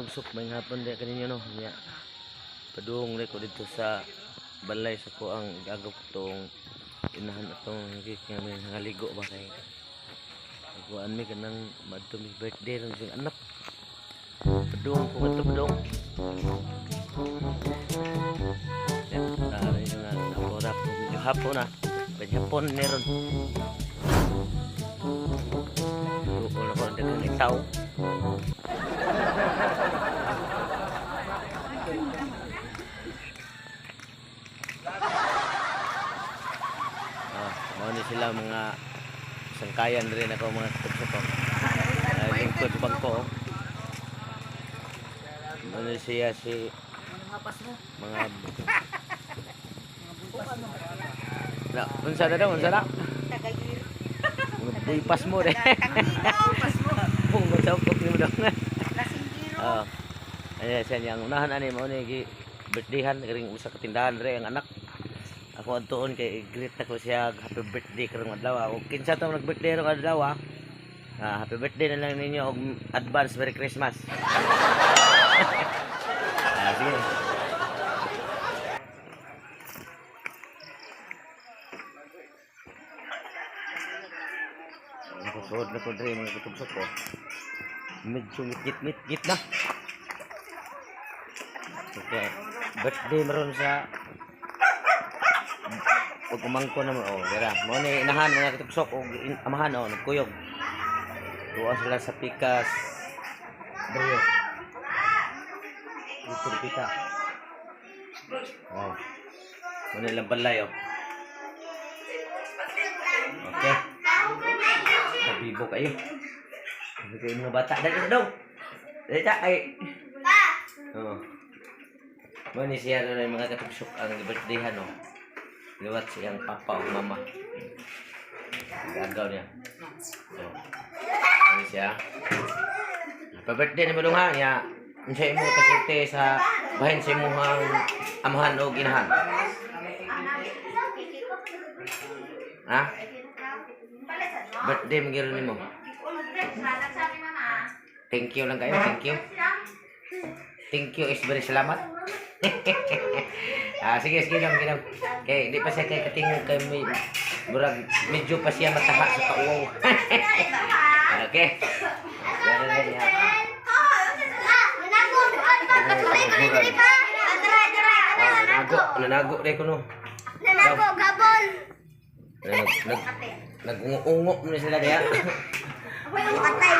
Katugsok, may hapon di kaninyo, no. Nya. Padung ko dito sa balay sa ko ang gagaw ko tong inahan atong higit nga may nangaligo ba kay kuan mi kanang madto mi birthday ron siyang anak. Padung ko kadto, padung. Ya, tara yun nga ako rap medyo hapon na. Medyo hapon meron. Duol ako ang daghang tao. Ah, mao ni sila mga sangkayan rin ako, mga katugsok ko. Ay, lingkod bangko. Oh. Mao ni siya si mga na, unsa na daw, unsa na? Mga buypas mo rin. Pung magsakop nimo daw. Oh. Ayan siya niyang unahan ani mao ni gi birthdayhan ring usa ka tindahan re ang anak. Ako adtuon kay i-greet ako siya happy birthday karong adlaw. Og kinsa tong nag-birthday karong adlaw, ah. Ah, happy birthday na lang ninyo og advance Merry Christmas. Ah, sige. Nakasuod na ko dre, mga katugsok ko. Medyo mitgit-mitgit na. Okay. Birthday maron sa pag umangko naman, oh, dira. Mao ni inahan, mga katugsok, og amahan, oh, nagkuyog. Tuwa sila sa pikas. Brio. Dito pika. Wow. Mao ni ilang balay, oh. Okay. Kabibo kayo. Ano kayo mga bata? Dali na daw. Dali ta ay. Oo. Mao ni siya rin, mga katugsok, ang birthdayhan, oh. Liwat siyang papa o mama. Gagaw niya. So, ano siya? Happy birthday ni mo ha. Ya, unsa imo kasulti sa bahin sa imong amahan o ginahan? Ha? Birthday mo gyud nimo. Thank you lang kayo, thank you. Thank you is very salamat. Ah, sige, sige lang, sige lang. Kay di pa siya kay katingog kay may murag medyo pa siya mataha sa kauwaw. Okay. Meron na niya. Ah, nanago, nanago rin ko no. Nanago, gabol. Nag nag nag-ungo-ungo mo na sila diya. Patay.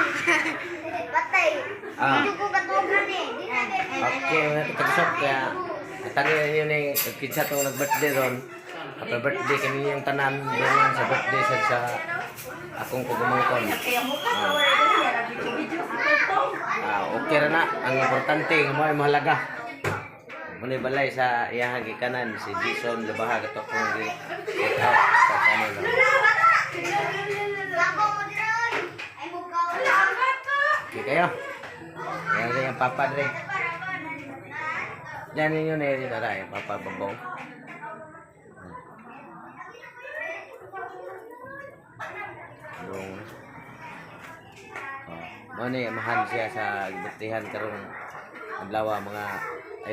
Patay. Ah. Hindi ko katugan eh. Di na Okay, mga katugsok, kaya tanong ninyo ni kinsa tong nag-birthday ron. Happy birthday kaninyong tanan dungan sa birthday sa akong kugumangkon. Ah. Ah, okay ra na. Ang importante nga mo ay mahalaga. Muna balay sa iyahang gikanan si Jason Labaha kato kong gi shout out sa channel. Gabol mo diron. Ay mukaw. Okay kayo. Yan rin ang papa dre. Yan ninyo na rin ara yung papa babong. Yung oh, mo ni amahan siya sa birthdayhan karong adlaw, mga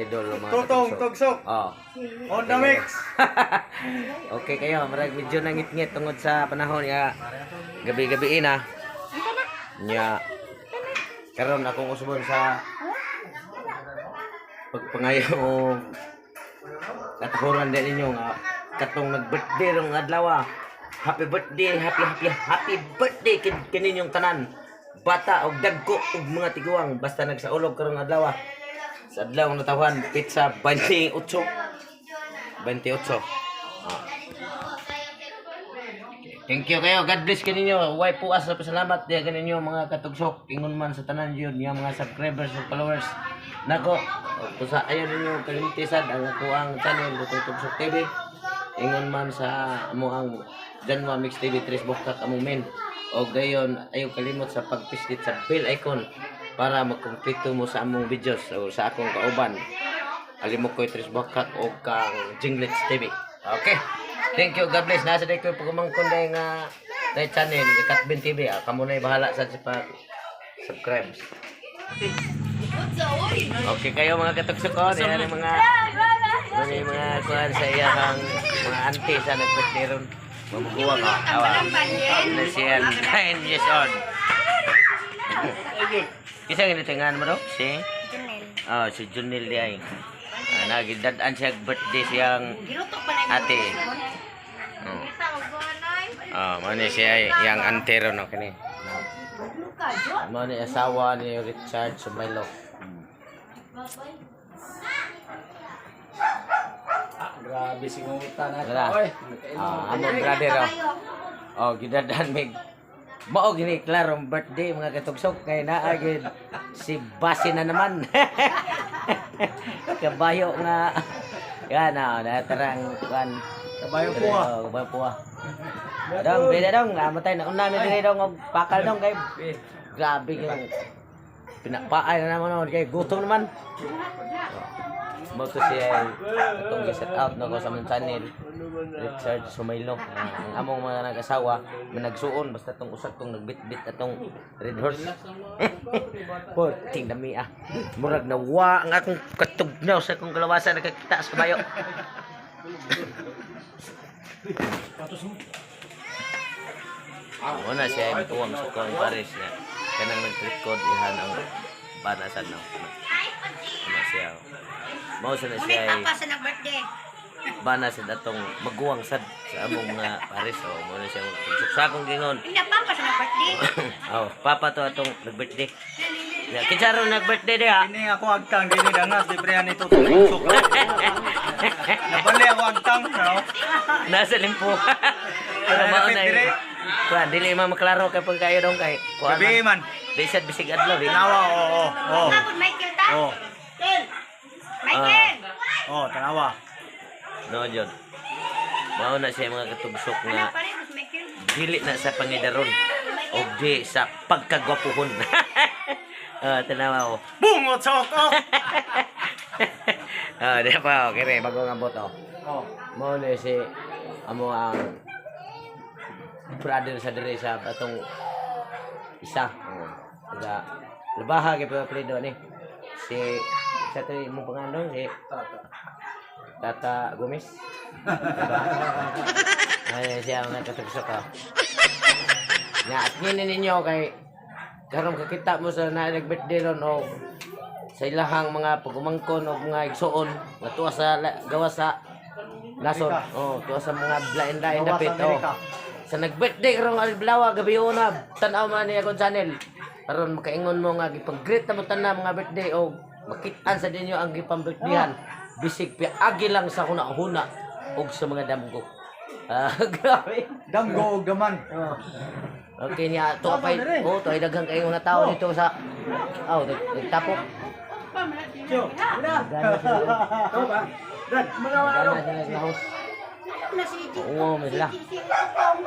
idol o mga Tutong, katugsok. tugsok. Oh. On the mix. Okay kayo, marag medyo nangit-ngit tungod sa panahon nga gabi-gabi na. Nya karon akong usbon sa pagpangayo o katahuran din ninyo nga katong nag-birthday rong adlaw. Happy birthday, happy happy happy birthday kaninyong tanan. Bata og dagko og mga tiguang basta nagsaulog karong adlaw. Sa adlaw nga natawhan, pizza 28. 28. Ah. Thank you kayo. God bless kaninyo. Way puas sa pasalamat diya kaninyo, mga katugsok. Ingon man sa tanan yun, nga mga subscribers ug followers. Nako, kung sa ayaw ninyo kalimtisan ang ako ang channel Dr. Tugsok TV. Ingon man sa amo ang Janwa Mix TV Tres Bukak among men. O gayon ayaw kalimot sa pagpislit sa bell icon para magkumpleto mo sa among videos o sa akong kauban. Alimukoy Tres Bukak o kang Jinglets TV. Okay. Thank you. God bless. Nasa day ko pagumangkon day nga day channel Katbin TV. Ah, kamo na bahala sa pag subscribe. What's up? Okay kayo, mga katugsok ko. Yan ang mga ano yung mga kuhan sa iyang mga auntie sa nag-birthday ron. Mamukuha ka. Awa. Na siya 9 years old. Isa ganito nga mo do? Si? Junel. Oh, si Junil di ay. Ah, nagidadaan siya birthday siyang ate. Oh. Oh, mo ni siya yang auntie ron, no kini. Mo ni asawa ni Richard Sumaylo. Grabe singutan na. Tara. Oy. Ah, among brother oh. Oh, gidadan mig mao gini klarong birthday, mga katugsok, kay naa gid si Basi na naman. Kabayo nga yan ah, natarang kuan. Kabayo po ah. Oh, kabayo po ah. Dong, bida dong, namatay na una mi diri dong og pakal dong kay grabe yung pinapaay na naman oh, kay gutom naman. Mo to siya atong gi-set out na ko sa among channel. Richard Sumaylo. Ang among mga nag-asawa, managsuon basta tong usa tong nagbitbit atong red horse. Porting dami ah. Murag nawa ang akong katugnaw sa akong kalawasan nakakita sa kabayo. Una siya ay mituwang sa kuang Paris na kanang nag-record ihan ang banasan ng ano siya. Mao sa na siya ay sa nag-birthday. Bana sa datong maguwang sad sa among mga pares o mo na siya magtugsok sa akong gingon. Hindi papa sa nag-birthday. Oh, papa to atong nag-birthday. Ya, kinsa ron nag-birthday diha? Ini ako agtang dili dangas di pre ani tutusok. Nabali ako agtang, no? Nasa limpo. Pero mao na Dire. kuan dili man maklaro kay pagkayo dong kay kuan. Gabi man. Di sad bisig adlaw di. Tanawa, oo, oo. Oo. Kapon Michael ta. Oo. Michael. Oo, tanawa. No jud. Mao na siya mga katugsok Ano nga pa rin Michael? dili na sa pangidaron o di sa pagkagwapuhon. Ah, tanawa oh. Bungot sa ok. Ah, di pa oh, kere bago nga boto. Oh. Mao na si amo ang brother sa dire sa atong isa. Oh. Taga Labaha kay pa Fredo ni. Si sa to imong pangalan si Tata. Tata Gomez. Diba? Ay, siya mga katugsok ah. Na at nginin ninyo kay karon kakita mo sa na nag-birthday ron o sa ilahang mga pagumangkon o mga igsuon nga tuwa sa gawa sa nasod, oh, tuwa sa mga lain-lain Gawa sa dapit, oh, Amerika. sa nag-birthday karong adlaw gabi una, tan-aw man ni akong channel aron makaingon mo nga gipag-greet na mo tanan mga birthday o makit-an sa ninyo ang gipang-birthdayhan bisig piagi lang sa huna-huna og sa mga damgo, ah. Grabe. Damgo og gaman. Oh. Okay niya, to pa oh, to ay daghang kayong mga tao dito sa oh, nagtapok. Gana sila. Ito ba? Dad, mga Gana sila sa house. Na si Oo, may sila. Si Okong.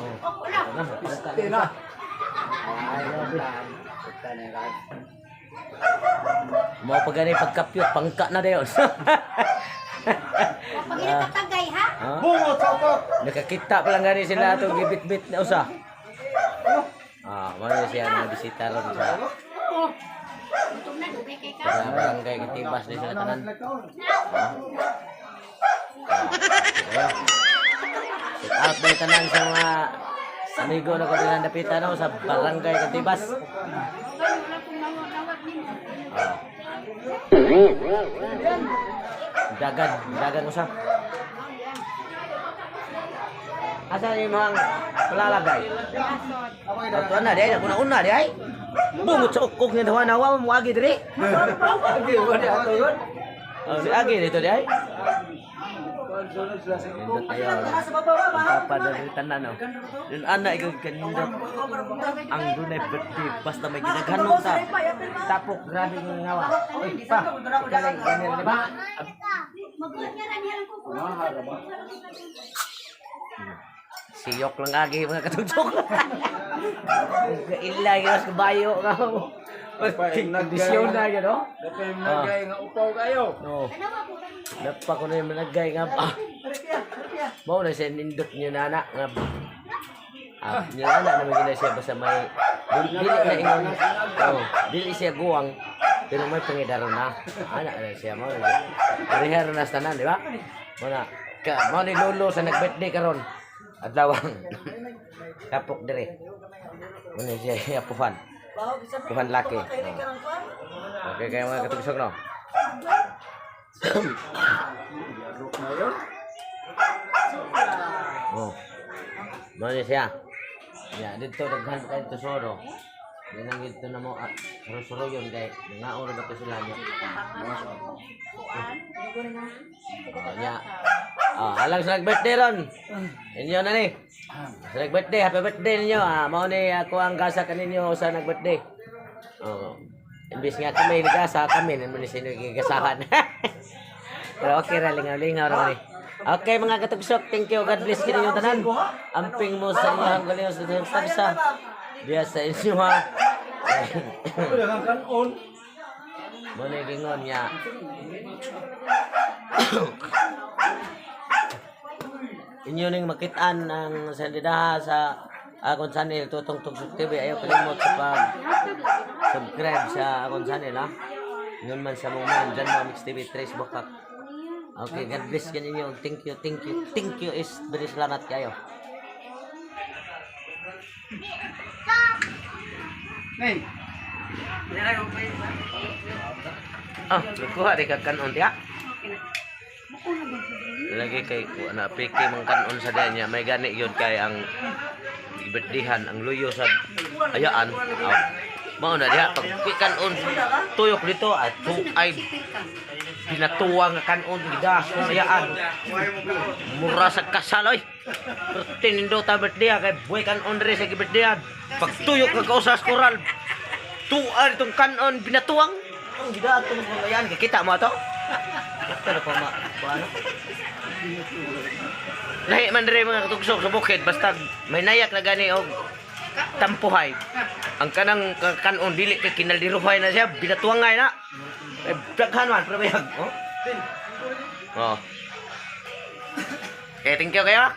Oh. Wala. Na, Tira. Ay, grabe. Mo pa gani pagkapyot, pangka na dayon. Pag inakatagay ha. Ha? Bungot sa ok. Nakakita pa lang gani sila atong gibit-bit na usa. Ah, mo na siya mga bisita ron sa Gutom na dugay kay ka. sa barangay Gitibas di sila tanan. Shout out ba tanan sa mga amigo na ko dilang dapitan no, sa barangay Katibas. Ah. Dagan, dagan usa. Asa ni mga palalagay? Ato na di ay, una una di ay. Bungot sa ukok ni dawa nawa mo agi diri. Agi, wala ato yun. Oh, si agi dito di ay. Nindot tayo. Ang papa na rin tanan, no? Yun, ana, ikaw kanindot. Ang dunay birthday, basta may ginaghanong ta. Tapok, grabe ng ngawa. Uy, pa, ikaw lang, ganyan, di ba? Siyok lang agi, mga katutok. Kaila, giwas kabayo. Kondisyon na, gano'n. Nagay nga upaw kayo. No. Napa ko na yung malagay nga pa. Mao na siya nindot niyo nana nga. Ah, niyo nana naman gina siya basta may dili na ingon. Oh, dili siya guwang. Pero may pangidaro na. Ana na siya mo. Pareharo na sa tanan, di ba? Muna ka mao ni lolo sa nag-birthday karon. Adlawang. Kapok dire. Muna siya apuhan. Apuhan laki. Oh. Okay kayo mga katugsok no. Oh. Mao ni siya. Ya, dito daghan kay tesoro. Di nang dito na mo ah, suro-suro yun kay nangaon ra ba to sila niya. Oh, nya. Ah, alang sa birthday ron. Inyo na ni. Sa nag-birthday, happy birthday ninyo. Ah, mao ni ako ang gasa kaninyo sa nag-birthday. Oh. Imbis nga kami nagasa kami naman ni sino gigasahan. Pero okay ra lingaw-lingaw ra ni. Okay mga katugsok, thank you. God bless kininyong tanan. Amping mo sa inyong galing sa sa diya sa inyo ha. Wala kang kanon. Mo ni gingon niya. Inyo ning makitaan ang sandidaha sa akong channel Tutong Tugsok TV. Ayaw kalimot sa pag subscribe sa akong channel ha. Ingon man sa mong man John Mamix TV Tres Bukak. Okay, God bless kaninyo. Thank you, thank you, thank you is very salamat kayo. Nay. Ah, nagkuha di ka kanon diya. Lagi kay kuha na piki mang kanon sa diya niya. May gani yun kay ang birthday-han, ang luyo sa ayaan. Ah, mao na diha pag kanon tuyok dito at ay pinatuwa nga kanon gida kung ayaan. Mura sa kasal oy. Pero tinindota birthday kay buhay kanon diri sa birthday. Pag tuyok ka kausas koral, tuan itong kanon binatuang. Ang gida ato mo ayan kita mo ato. Kita na ko ma kuano. Lahi man diri mga katugsok sa bukid basta may nayak na gani og tampuhay. Ang kanang kanon dili kay kinaldiruhay na siya binatuangay na. Eh, daghan man pero bayag. Oh. Oh. Okay, thank you kayo.